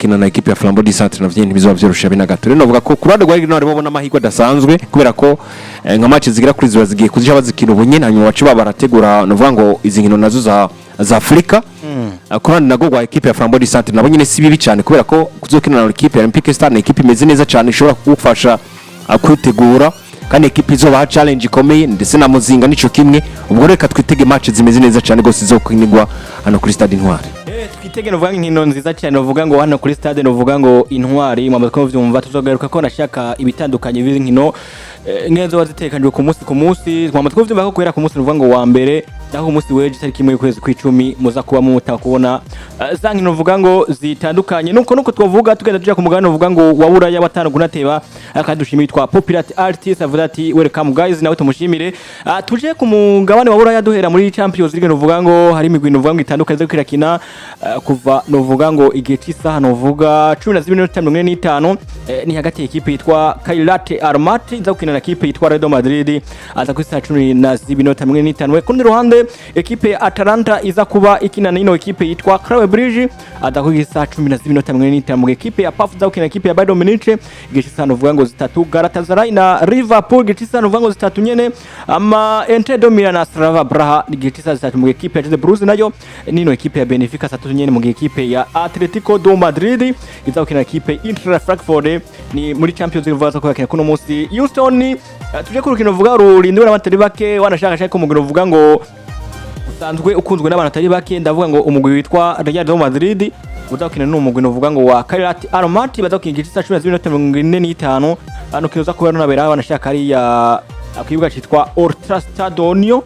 Kina na ekipe ya Flambeau du Centre, navyo ntibizoba vyoroshe habe na gato. Rero novuga ko ku ruhande rwa Aigle Noir babona amahirwe adasanzwe, kubera ko nka match zigera kuri ziba zigiye kuzija bazikina ubu nyene, hanyuma bace baba barategura, novuga ngo izi nkino nazo za Afrika. Ku ruhande nago rwa ekipe ya Flambeau du Centre, nabo nyene si bibi cyane, kubera ko kuzokina na ekipe ya Olympique Star ni ekipe imeze neza cyane, ishobora kugufasha kwitegura, kandi ekipe izobaha challenge ikomeye, ndetse na Muzinga nico kimwe. Ubwo reka twitege match zimeze neza cyane rwose zizokinirwa hano kuri Stade Intwari. Twitege novuga inkino nziza cyane, novuga ngo hano kuri stade, novuga ngo Intwari. Mwamaze ko vyumva, tuzogaruka ko nashaka ibitandukanye b'inkino ngezo wazitekanijwe ku munsi ku munsi. Mwamaze ko vyumva ko guhera ku munsi novuga ngo wa mbere naho umunsi w'ejo itariki 1 y'ukwezi kw'icumi muza kuba muta kubona za nkino novuga ngo zitandukanye. Nuko twavuga tugenda tuja ku mugabane novuga ngo wa Buraya batanu kunateba akadushimira twa Popular Artist avuga ati "Welcome guys", nawe tumushimire. Tuje ku mugabane wa Buraya duhera muri Champions League, novuga ngo hari imigwi novuga ngo itandukanye zo kwirakina kuva novuga ngo igihe cy'isaha novuga 12:45, ni hagati y'ikipe yitwa Kairat Almaty iza gukina na ekipe yitwa Real Madrid, aza ku isaha 12:45. Ku rundi ruhande, ekipe ya Atalanta iza kuba ikina n'ino ekipe yitwa Club Brugge, aza ku isaha 12:45. Mu ekipe ya PAF iza gukina na ekipe ya Bayern Munich igihe cy'isaha novuga ngo 3. Galatasaray na Liverpool igihe cy'isaha novuga ngo 3 nyene. Ama Inter de Milan na Slavia Praha igihe cy'isaha 3. Mu ekipe ya Jose Bruce nayo nino ekipe ya Benfica 3 nyene. Mu ekipe ya Atletico do Madrid iza gukina na ekipe Eintracht Frankfurt. Ni muri Champions League baza kubakina kuno munsi. Houston, tuje ku rukino vuga rurindiwe n'abatari bake, wanashaka shaka umugwi uvuga ngo usanzwe ukunzwe n'abantu atari bake. Ndavuga ngo umugwi witwa Real de Madrid uza gukina n'umugwi uvuga ngo wa Kairat Almaty, baza gukina igice cya 12:45. Hano kiza kuba runabera, wanashaka hariya ku kibuga cyitwa Ultra Stadionio.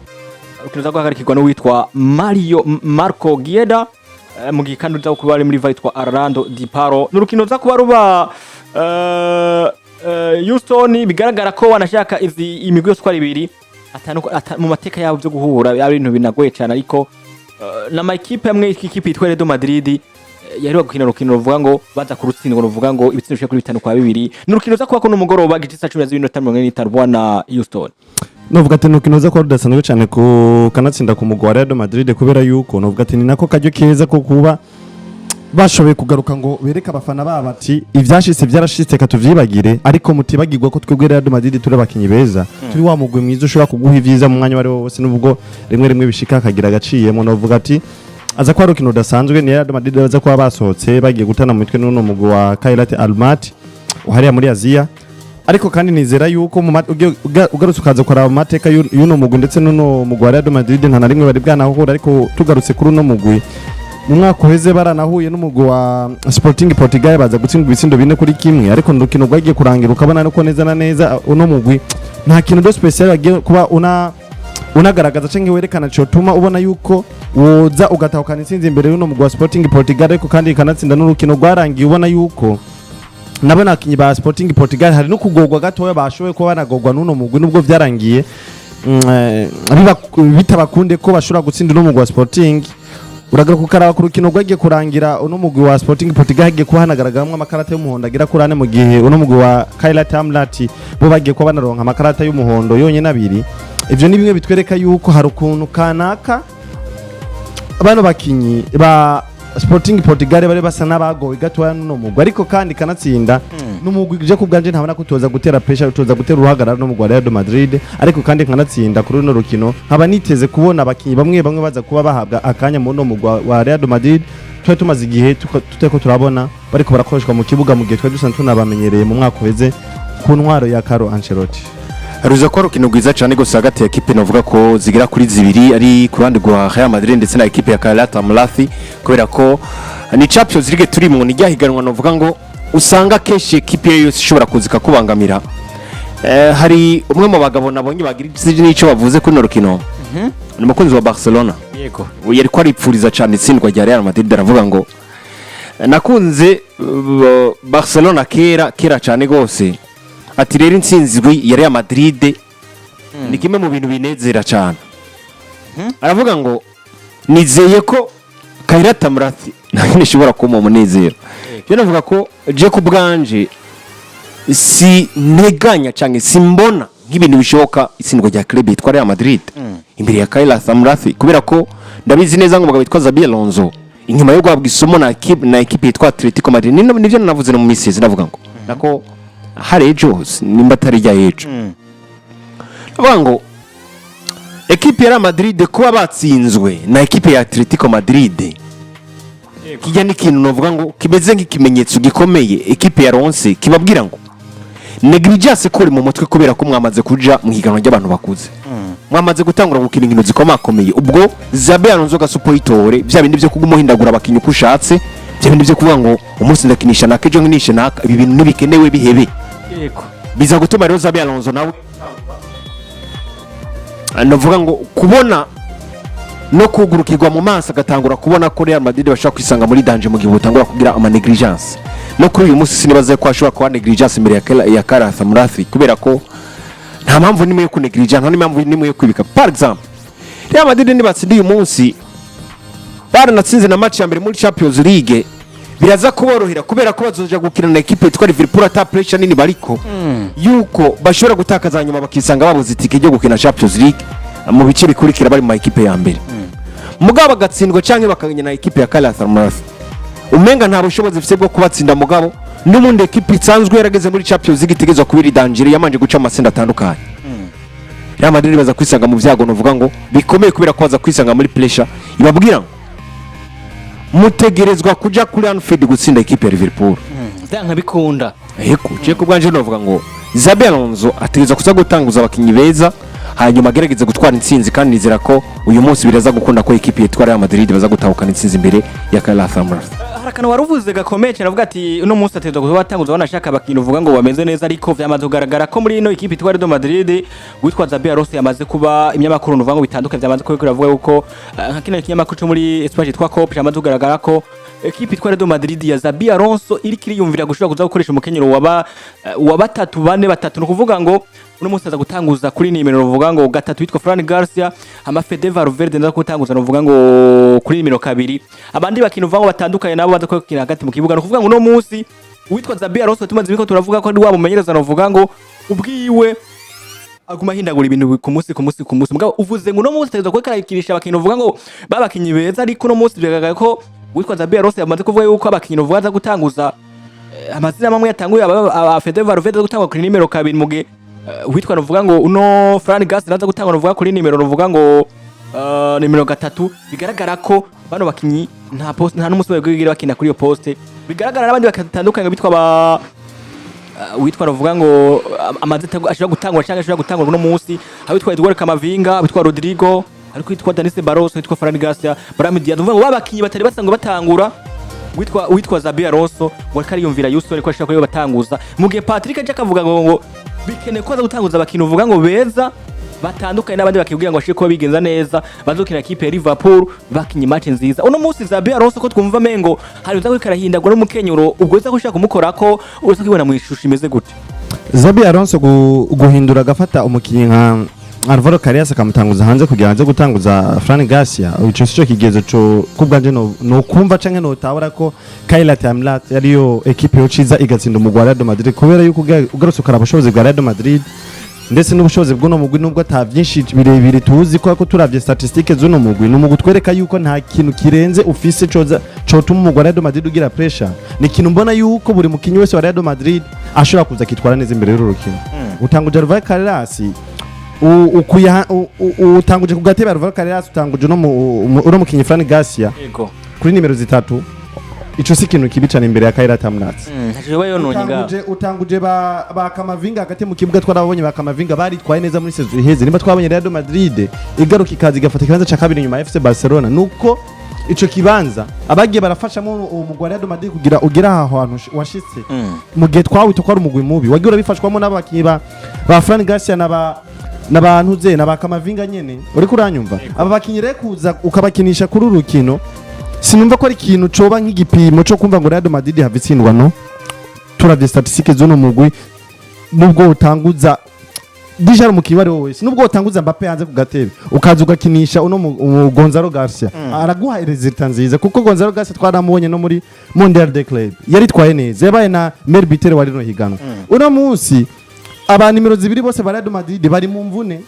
Urukino ruza guhagarikirwa n'uwitwa Mario Marco Gieda, mu gihe kandi uza kuba ari muri VAR yitwa Arlando Di Paro. Ni urukino ruza kuba ruba Houston, bigaragara ko wanashaka izi imigwi yose uko ari ibiri atanu mu mateka yabo byo guhura ari ibintu binagoye cyane, ariko n'ama ekipe amwe, ikipe yitwa Real Madrid yari gukina urukino ruvuga ngo baza kurutsindwa, ruvuga ngo ibitsindo bishika kuri 5-2. Ni urukino ruza kuba ko n'umugoroba igice cya 12:45, bwana Houston. Novuga ati nukino uza kuba rudasanzwe cyane ku kanatsinda ku mugwi wa Real Madrid, kubera yuko novuga ati ni nako karyo keza ko kuba bashoboye kugaruka ngo bereke abafana babo ati ivyashitse byarashitse, katuvyibagire, ariko mutibagirwa ko twebwe Real Madrid turi abakinyi beza, turi wa mugwi mwiza ushobora kuguha ivyiza mu mwanya wari wose, nubwo rimwe rimwe bishika akagira agaciyemo. Novuga ati aza kuba ari urukino rudasanzwe. Ni Real Madrid baza kuba basohotse bagiye gutana mu mitwe n'uno mugwi wa Kairat Almaty hariya muri Aziya. Ariko kandi nizera yuko mu ugarutse ukaza kuraba mu mateka y'uno mugwi ndetse n'uno mugwi wa Real Madrid, nta na rimwe bari bwanahura. Ariko tugarutse kuri uno mugwi, mu mwaka uheze baranahuye n'umugwi wa Sporting Portugal, baza gutsindwa ibitsindo 4-1. Ariko urukino rwagiye kurangira ukabona ko neza na neza uno mugwi nta kintu de spécial bagiye kuba una unagaragaza canke werekana cotuma ubona yuko woza ugatahukana intsinzi imbere y'uno mugwi wa Sporting Portugal. Ariko kandi ikanatsinda n'urukino rwarangiye ubona yuko nabo abakinyi ba Sporting Portugal hari no kugorwa gatoya, bashoboye kuba banagorwa n'uno mugwi, nubwo vyarangiye bitabakunde ko bashobora gutsinda uno mugwi wa Sporting. Uragaruka ukaraba ku rukino rwagiye kurangira, uno mugwi wa Sporting Portugal hagiye kuba hanagaragaramwo amakarata y'umuhondo agera kuri ane, mu gihe uno mugwi wa Kairat Almaty bo bagiye kuba banaronka amakarata y'umuhondo yonyene abiri. Ivyo ni bimwe bitwereka yuko hari ukuntu kanaka bano bakinyi ba Sporting Portugal bari basa n'abagowe gatoya n'uno mugwi. Ariko kandi kanatsinda n'umugwi je ku bwanje ntabona ko tuza gutera pressure, tuza gutera uruhagarara no mugwi wa Real Madrid. Ariko kandi kanatsinda kuri runo rukino nkaba niteze kubona abakinyi bamwe bamwe baza kuba bahabwa akanya mu no mugwi wa Real Madrid twari tumaze igihe tutariko turabona bariko barakoreshwa mu kibuga, mu gihe twari dusanzwe tunabamenyereye mu mwaka uheze ku ntwaro ya Carlo Ancelotti. Ruza ko urukino rwiza cyane gose hagati ya ekipe navuga ko zigera kuri zibiri, ari ku ruhande rwa Real Madrid ndetse na ekipe ya Kairat Almaty, kubera ko ni Champions League turimo, ni ryahiganwa navuga ngo usanga kenshi ekipe iyo yose ishobora kuza ikakubangamira. Hari umwe mu bagabo nabonye bagira n'icyo bavuze kuri runo rukino, ni umukunzi wa Barcelona. Yari ko aripfuriza cyane itsindwa rya Real Madrid, aravuga ngo nakunze Barcelona kera kera cyane rwose, ati rero intsinzi ya Real Madrid ni kimwe mu bintu binezera cyane. Aravuga ngo nizeye ko Kairat Almaty nayo ishobora kumpa umunezero. Rero navuga ko je ku bwanje si nteganya cyangwa simbona nk'ibintu bishoboka itsindwa rya club yitwa Real Madrid imbere ya Kairat Almaty, kubera ko ndabizi neza ngo umugabo witwa Xabi Alonso Inyuma yo guhabwa isomo na ekipe yitwa Atletico Madrid, nivyo navuze no mu minsi iheze, navuga ngo nako hari ejo nimba atari ijya ejo, navuga ngo ekipe ya Real Madrid kuba batsinzwe na ekipe ya Atletico Madrid, kijya n'ikintu novuga ngo kimeze nk'ikimenyetso gikomeye ekipe ya ronse, kibabwira ngo négligence kuri mu mutwe, kubera ko mwamaze kuja mu higanwa ry'abantu bakuze, mwamaze gutangura gukina inkino zikomakomeye. Ubwo Xabi Alonso gasupo yitore bya bindi byo kuguma uhindagura abakinnyi uko ushatse, bya bindi byo kuvuga ngo umunsi ndakinisha naka, ejo nkinishe naka, ibi bintu ntibikenewe, bihebe. Biza gutuma rero Xabi Alonso nawe navuga ngo kubona no kugurukirwa mu maso, agatangura kubona ko Real Madrid bashobora kwisanga muri danger mu gihe butangura kugira ama négligence. No kuri uyu munsi sinibaza ko ashobora kuba négligence imbere ya Kairat Almaty, kubera ko nta mpamvu nimwe yo kunégligence, nta n'impamvu nimwe yo kwibika. Par exemple, Real Madrid nibatsinda uyu munsi, baranatsinze na match ya mbere muri Champions League, biraza kuborohera kubera ko bazoja gukina na ekipe yitwa Liverpool ata pressure nini bariko, yuko bashobora gutakaza nyuma bakisanga babuze itike ryo gukina Champions League mu bice bikurikira bari mu ma ekipe ya mbere. Mugabo bagatsindwa canke bakaganya na ekipe ya Kairat Almaty, umenga nta bushobozi ifise bwo kubatsinda, mugabo n'ubundi ekipe isanzwe yarageze muri Champions League itegerezwa kuba iri danger, yamanje guca amatsinda atandukanye. Real Madrid baza kwisanga mu byago novuga ngo bikomeye, kubera ko baza kwisanga muri pressure ibabwira ngo mutegerezwa kuja kuri Anfield gutsinda ekipe ya Liverpool. Byanka bikunda. Eko je ku bwanje novuga ngo Xabi Alonso ategerezwa kuza gutanguza abakinyi beza, hanyuma agerageze gutwara intsinzi, kandi nizera ko uyu munsi biraza gukunda ko ekipe yitwa Real Madrid baza gutahukana intsinzi imbere ya Kairat Almaty. Hari akantu wari uvuze gakomeye cyane, avuga ati uno munsi ategerezwa kuba watanguza banashaka abakinyi uvuga ngo bameze neza, ariko vyamaze kugaragara ko muri ino ekipe itwa Real Madrid witwa Xabi Alonso yamaze kuba ibinyamakuru uvuga ngo bitandukanye vyamaze kuba biravuga yuko nka kino kinyamakuru cyo muri Espagne cyitwa COPE cyamaze kugaragara ko ekipe itwa Real Madrid ya Xabi Alonso iriko iriyumvira gushobora kuza gukoresha umukenyero waba wa batatu bane batatu. Ni ukuvuga ngo uno munsi aza gutanguza kuri nimero ruvuga ngo gatatu witwa Fran Garcia, hama Fede Valverde ndaza gutanguza ruvuga ngo kuri nimero kabiri, abandi bakina uvuga ngo batandukanye nabo baza gukina hagati mu kibuga. Ni ukuvuga ngo uno munsi witwa Xabi Alonso tumaze imiko turavuga ko ari wa mumenyereza ruvuga ngo ubwiwe aguma ahindagura ibintu ku munsi ku munsi ku munsi. Mugabo uvuze ngo uno munsi ategerezwa kuba karakinisha abakinyi uvuga ngo babakinyi beza, ariko uno munsi biragaragara ko witwa Xabi Alonso yamaze kuvuga yuko abakinyi uvuga aza gutanguza amazina amwe yatanguye aba Fede Valverde aza gutangwa kuri nimero kabiri, mu gihe witwa ruvuga ngo uno Fran Garcia aza gutangwa ruvuga kuri nimero ruvuga ngo nimero gatatu. Bigaragara ko bano bakinyi nta poste, nta n'umunsi bagwigira bakina kuri iyo poste. Bigaragara n'abandi batandukanye bitwa ba witwa ruvuga ngo amaze ashobora gutangwa cyangwa ashobora gutangwa uno munsi, aho witwa Edouard Camavinga, witwa Rodrigo, ariko witwa Dani Ceballos, witwa Fran Garcia, Brahim Diaz, uvuga ngo babakinyi batari basanzwe batangura, witwa Xabi Alonso ngo ariko ariyumvira Yusuf ko ashobora kuba batanguza, mu gihe Patrick aje akavuga ngo bikeneye ko aza gutanguza abakinyi uvuga ngo beza batandukanye n'abandi, bakibwira ngo bashobore kuba bigenza neza bazokina ekipe ya Liverpool bakinye match nziza. Uno munsi Xabi Alonso ko twumva mengo hari uza kuriko arahindagura n'umukenyuro, ubwo uza gushaka kumukorako uza kwibona mu ishusho imeze gute? Xabi Alonso guhindura agafata umukinnyi nka Alvaro Carreras akamutanguza hanze kugira aze gutanguza Fran Garcia, ico sico kigezo co kubwanje no kumva canke no tabura ko Kairat Almaty ariyo ekipe yo ciza igatsinda umugwi wa Real Madrid, kubera yuko ugarutse ukaraba ubushobozi bwa Real Madrid ndetse n'ubushobozi bw'uno mugwi, nubwo ata byinshi birebire tuzi, ko turavye statistiques z'uno mugwi, ni umugwi utwereka yuko nta kintu kirenze ufise coza cotuma umugwi wa Real Madrid ugira pressure. Ni ikintu mbona yuko buri mukinyi wese wa Real Madrid ashobora kuza akitwara neza imbere y'uru rukino. Utanguje Alvaro Carreras, utanguje ku gatebe Alvaro Carreras, utanguje uno mukinyi Fran Garcia kuri nimero zitatu, ico si ikintu kibi cane imbere ya Kairat Almaty. Ntacyo yoba yononye ngaho. Utanguje ba Camavinga hagati mu kibuga, twarabonye ba Camavinga baritwaye neza muri saison iheze. Nimba twabonye Real Madrid igaruka ikaza igafata ikibanza ca kabiri nyuma ya FC Barcelona, nuko ico kibanza abagiye barafashamo uwo mugwi wa Real Madrid kugira ugera aho hantu washitse, mu gihe twawita ko ari umugwi mubi, wagiye urabifashwamo n'abakinyi ba Fran Garcia na ba n'abantu ze na ba Camavinga nyene. Uriko uranyumva? Aba bakinyi rero kuza ukabakinisha kuri uru rukino, sinumva ko ari ikintu coba nk'igipimo co kumva ngo Real Madrid hava itsindwa. No turavye statistiques z'uno mugwi, nubwo utanguza déjà ari umukinyi uwo ari we wese, nubwo utanguza Mbappe hanze ku gatebe ukaza ugakinisha uno Gonzalo Garcia, araguha résultat nziza, kuko Gonzalo Garcia twaramubonye no muri Mondial de Club yaritwaye neza, yabaye na meilleur buteur wa rino higanwa. Uno munsi aba nimero zibiri bose ba Real Madrid bari mu mvune.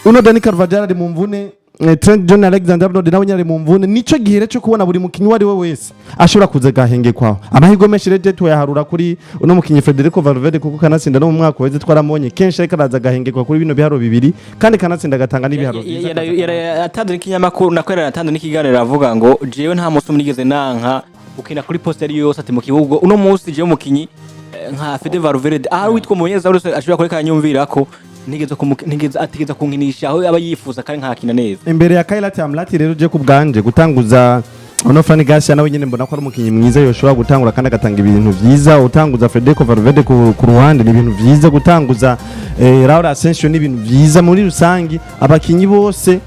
Uno Dani Carvajal ari mu mvune. Trent John Alexander Arnold nawe nyari mu mvune. Nico gihe rero cyo kubona buri mukinyi uwo ari we wese ashobora kuza gahengekwaho. Amahirwe menshi rero tuyaharura kuri uno mukinyi Federico Valverde, kuko kanatsinda no mu mwaka weze twaramubonye kenshi ariko araza agahengekwa kuri bino biharuro bibiri, kandi kanatsinda agatanga n'ibiharuro byiza. Yatanze n'ikinyamakuru nako yaratanze n'ikiganiro, avuga ngo jewe nta munsi umwe nigeze nanka gukina kuri poste ari yose. Ati mu kibuga uno munsi jewe umukinyi nka Fede Valverde ahari witwa umunyezamu wese ashobora kureka nyumvira ko nigeze nigeze atigeze kunkinisha aho aba yifuza kandi nkakina neza. Imbere ya Kairat Almaty rero, je kubganje gutanguza ono Fran Garcia, nawe nyene mbona ko ari umukinyi mwiza yoshobora gutangura kandi agatanga ibintu vyiza. Utanguza Federico Valverde ku ruhande ni ibintu vyiza, gutanguza Raul Asensio ni ibintu vyiza. Muri rusangi abakinyi bose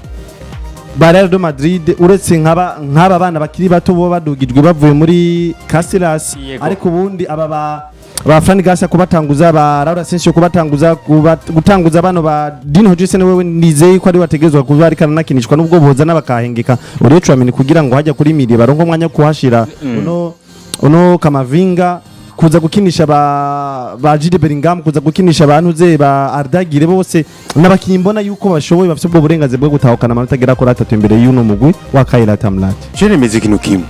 ba Real de Madrid, uretse nk'aba bana bakiri bato bo badugijwe bavuye muri Casillas, ariko ubundi aba ba Fran Garcia kubatanguza, ba Raul Asensio kubatanguza, gutanguza bano ba Dean Huijsen, wewe nizeye ko ari wategezwa kuba ariko aranakinishwa, nubwo boza n'abakahengeka Aurelien Tchouameni kugira ngo hajya kuri milieu baronke umwanya wo kuhashira uno Kamavinga, kuza gukinisha ba Jude Bellingham, kuza gukinisha abantu ze ba Arda Güler, bose n'abakinyi mbona yuko bashoboye, bafite ubwo burenganzira bwo gutahukana amanota agera kuri 3 imbere y'uno mugwi wa Kairat Almaty. Je nemeza ikintu kimwe,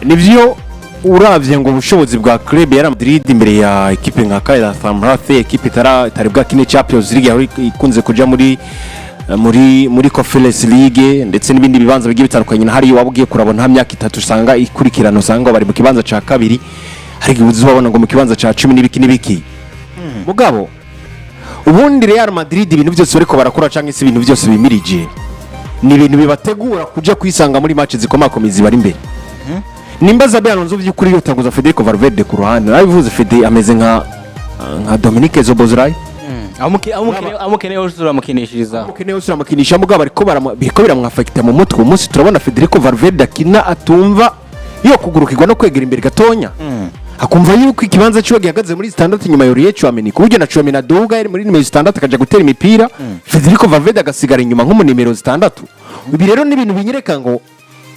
nivyo uravye ngo ubushobozi bwa club ya Real Madrid imbere ya ekipe nka Kairat Almaty, ekipe itari bwakine Champions League, aho ikunze kuja muri Conference League ndetse n'ibindi bibanza bigiye bitandukanye, na hariya waba ugiye kurabona nta myaka 3 usanga ikurikirana usanga bari mu kibanza ca kabiri, hari igihe uzabona ngo mu kibanza ca 10 n'ibiki n'ibiki. Mugabo ubundi Real Madrid ibintu byose bariko barakora canke se ibintu byose bimirije ni ibintu bibategura kuja kwisanga muri match zikomakomeye zibari imbere. Nimba Xabi Alonso by'ukuri yotanguza Federico Valverde ku ruhande, nabivuze, Fede ameze nka Dominique Szoboszlai. Aho mukeneye hose uramukinishiriza. Mukeneye hose uramukinisha, mugabo ariko biriko biramwafekita mu mutwe. Umunsi turabona Federico Valverde akina atumva yo kugurukirwa no kwegera imbere gatonya, akumva yuko ikibanza ciwe gihagaze muri 6 inyuma ya Aurelien Tchouameni, ku buryo na Tchouameni aduga yari muri nimero 6 akaja gutera imipira, Federico Valverde agasigara inyuma nko mu nimero 6. Ibi rero ni ibintu binyereka ngo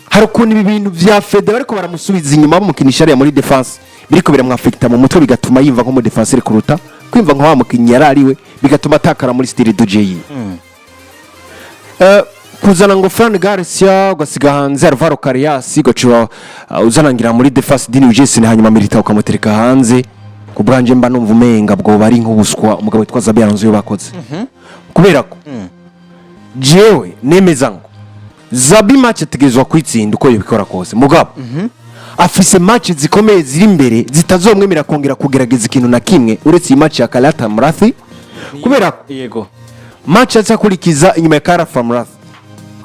hari ukuntu ibi bintu vya Fede bariko baramusubiza inyuma bamukinisha ariya muri défense biriko biramwafekita mu mutwe, bigatuma yimva nko mu défenseur kuruta kwimva nka wa mukinyi yari ariwe, bigatuma atakara muri style de jeu yiwe. Kuzana ngo Fran Garcia ugasiga hanze Alvaro Carreras, ugaca uzanangira muri défense Dean Huijsen, hanyuma Militao ukamutereka hanze, ku bwanje mba numva umenga bwoba ari nk'ubuswa umugabo witwa Xabi Alonso yo bakoze, kubera ko jewe nemeza ngo Xabi match ategerezwa kwitsinda uko yobikora kose, mugabo afise match zikomeye ziri imbere zitazomwemera kongera kugerageza ikintu na kimwe uretse iyi match ya Kairat Almaty, kubera ko match azakurikiza inyuma ya Kairat Almaty,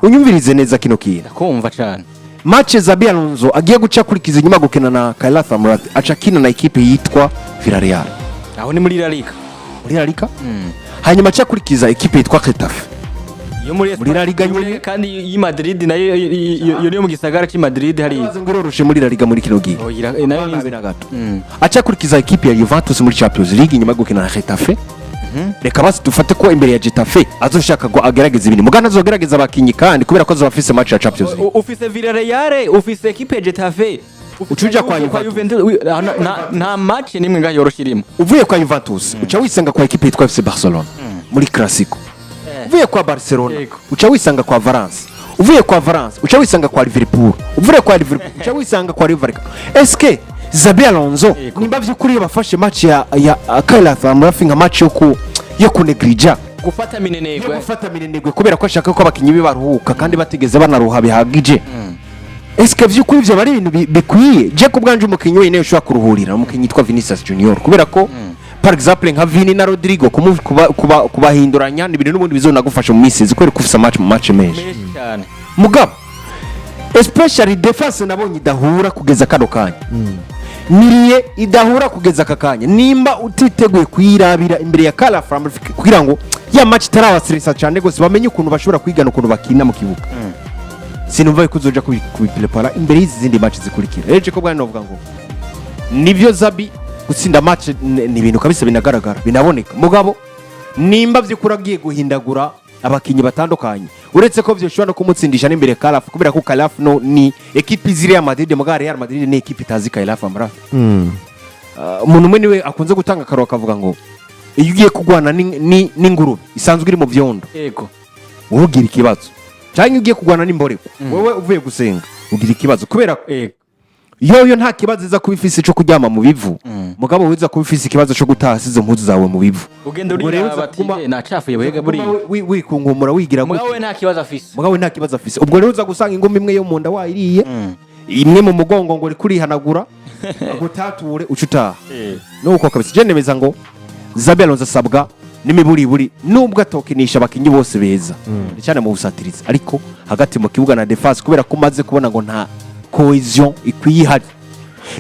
unyumvirize neza kino kintu, Kumva cyane. Match Xabi Alonso agiye guca akurikiza inyuma gukina na Kairat Almaty, aca akina na ekipe yitwa Villarreal. Aho ni muri La Liga. Muri La Liga. Hanyuma aca akurikiza ekipe yitwa Getafe. Yo muri Muri La Liga yo muri- nyene. Kandi y'i Madrid nayo iyo niyo mu gisagara cy'i Madrid hariya. Baze ngo iroroshe muri La Liga muri kino gihe. Oh, nayo Nabi na gato. Aca akurikiza ekipe ya Juventus muri Champions League inyuma yo gukina na Getafe. Reka basi dufate ko imbere ya Getafe azoshaka ngo agerageze ibintu, mugana azogerageza abakinyi kandi kubera ko azoba afise match ya Champions League. Ufise Villarreal, ufise ekipe ya Getafe, ufise Ucuja kwa Juventus, nta match nimwe ngaho yoroshe irimo. Uvuye kwa Juventus uca wisanga kwa ekipe yitwa FC Barcelona muri Clasico. Uvuye kwa Barcelona uca wisanga kwa Valence. Uvuye kwa Valence uca wisanga kwa Liverpool. Uvuye kwa Liverpool uca wisanga kwa Liverpool. Eske Xabi Alonso nimba vy'ukuri iyo bafashe match ya Kairat Almaty nka match yo kunegrija, gufata yo minenegwe, gufata minenegwe, kubera ko ashaka ko abakinyi be baruhuka kandi batigeze banaruha bihagije, eske vy'ukuri ivyo bari ibintu bikwiye? Je ku bwanje umukinyi wenyine ushobora kuruhurira umukinyi yitwa Vinicius Junior, kubera ko par exemple nka Vini na Rodrigo kubahinduranya ni ibintu n'ubundi bizonagufasha mu minsi iza, kubera ko ufise match mu match menshi. Menshi cyane. Mugabo especially défense nabonye idahura kugeza kano kanya, milieu idahura kugeza aka kanya, nimba utiteguye kuyirabira imbere ya Kairat kugira ngo ya match itarabastressa cyane gose bamenye ukuntu bashobora kwigana ukuntu bakina mu kibuga, sinumva yuko uzoja kubiprepara imbere y'izi zindi match zikurikira. Rero je ko bwana novuga ngo nivyo Xabi gutsinda match ni ibintu kabisa binagaragara binaboneka, mugabo nimba vy'ukuri agiye guhindagura abakinyi batandukanye, uretse ko vyoshobora no kumutsindisha n'imbere Kairat, kubera ko Kairat no ni ekipi izi Real Madrid, mugabo Real Madrid ni ekipi itazi Kairat Almaty. Umuntu umwe niwe akunze gutanga akaro akavuga ngo iyo ugiye kurwana n'ingurube isanzwe iri mu vyondo, wowe ugira ikibazo. Cyangwa ugiye kurwana n'imborerwa, wowe uvuye gusenga ugira ikibazo, kubera yoyo nta kibazo iza kuba ifise cyo kuryama mu bivu, mugabo wiza kuba ifise ikibazo cyo gutaha asize impuzu zawe mu bivu. Ugenda Ubwo rero urira uza bati "Nacafuye buhega buriya." Wikunkumura, wigira Mugabo gutya. we nta kibazo afise. Mugabo we nta kibazo afise. Ubwo rero uza gusanga ingumi imwe yo mu nda wayiriye, imwe mu mugongo ngo uri kurihanagura, gutature uca utaha. Nuko kabisa je nemeza ngo Xabi Alonso asabwa n'imiburiburi, nubwo atokinisha abakinyi bose beza cyane mu busatirizi, ariko hagati mu kibuga na défense, kubera ko umaze kubona ngo nta cohésion ikwiye ihari,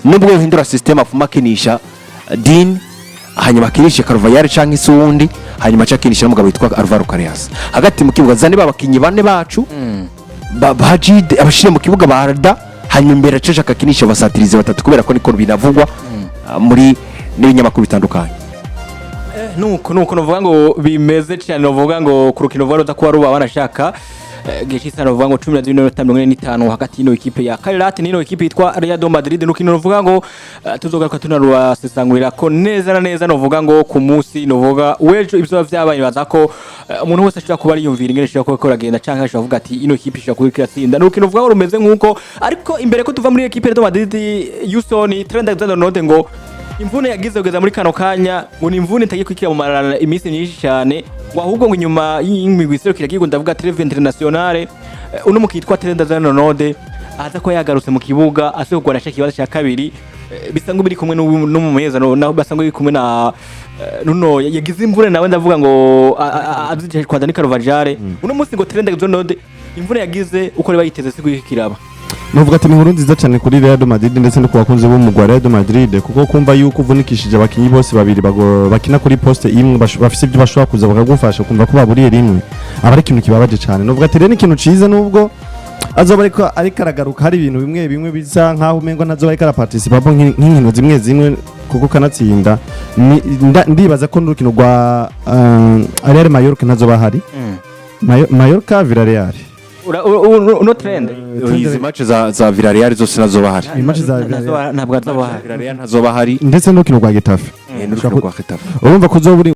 nubwo yohindura système, afuma akinisha Digne, hanyuma akinishe Carvajal canke se uwundi, hanyuma aca akinisha n'umugabo witwa Alvaro Carreras hagati mu kibuga. Zane babakinyi bane bacu ba Jude, abashire mu kibuga ba Arda, hanyuma imbere aca ashaka akinisha abasatirizi batatu, kubera ko niko binavugwa muri n'ibinyamakuru bitandukanye. Nuko novuga ngo bimeze cyane, novuga ngo ku rukino vuba ruza kuba ruba banashaka gihe cy'isaha novuga ngo 12:45 hagati y'ino ekipe ya Kairat n'ino ekipe yitwa Real de Madrid. N'urukino novuga ngo tuzogaruka tunarubasesangurira ko neza na neza, novuga ngo ku munsi novuga w'ejo ibyo vyabaye. Baza ko umuntu wese ashobora kuba ariyumvira ingene ashobora kuba koragenda, canke ashobora kuvuga ati ino ekipe ishobora kuba iratsinda. N'urukino novuga ngo rumeze nk'uko, ariko imbere ko tuva muri ekipe ya Real de Madrid, Houston Trent Alexander-Arnold ngo imvune yagize kugeza muri kano kanya ngo ni imvune itagiye kwikira mu marana iminsi myinshi cyane, ngo ahubwo ngo inyuma y'imigwi iserukira igihugu, ndavuga trêve internationale, uno mukitwa Trent Alexander-Arnold aza ko yagarutse mu kibuga asuye kurwana ikibazo cya kabiri, bisa ngo biri kumwe n'umumenyereza naho basa ngo biri kumwe na nuno yagize imvune nawe, ndavuga ngo azice kwa Dani Carvajal. Uno munsi ngo Trent Alexander-Arnold imvune yagize uko ari bayiteze si kwikiraba. Nuvuga ati ni inkuru nziza cyane kuri Real Madrid ndetse no ku bakunzi b'umugwi wa Real Madrid, kuko kumva yuko uvunikishije abakinyi bose babiri bakina kuri poste imwe, bafise ibyo bashobora kuza bakagufasha, kumva ko baburiye rimwe aba ari ikintu kibabaje cyane. Nuvuga ati rero ni ikintu ciza, nubwo azoba ariko aragaruka, hari ibintu bimwe bimwe bisa nkaho umengo ntazoba ariko araparticipa nk'inkino zimwe zimwe, kuko kanatsinda ndibaza ko n'urukino rwa Real Mallorca ntazoba ahari. Mallorca Villarreal. Uno Trent Izi match za Villarreal zose nazo bahari. Match za Villarreal. Ntabwo azoba ahari. Villarreal ntazoba ahari. Ndetse n'urukino rwa Getafe. N'urukino rwa Getafe. Urumva ko uzoba uri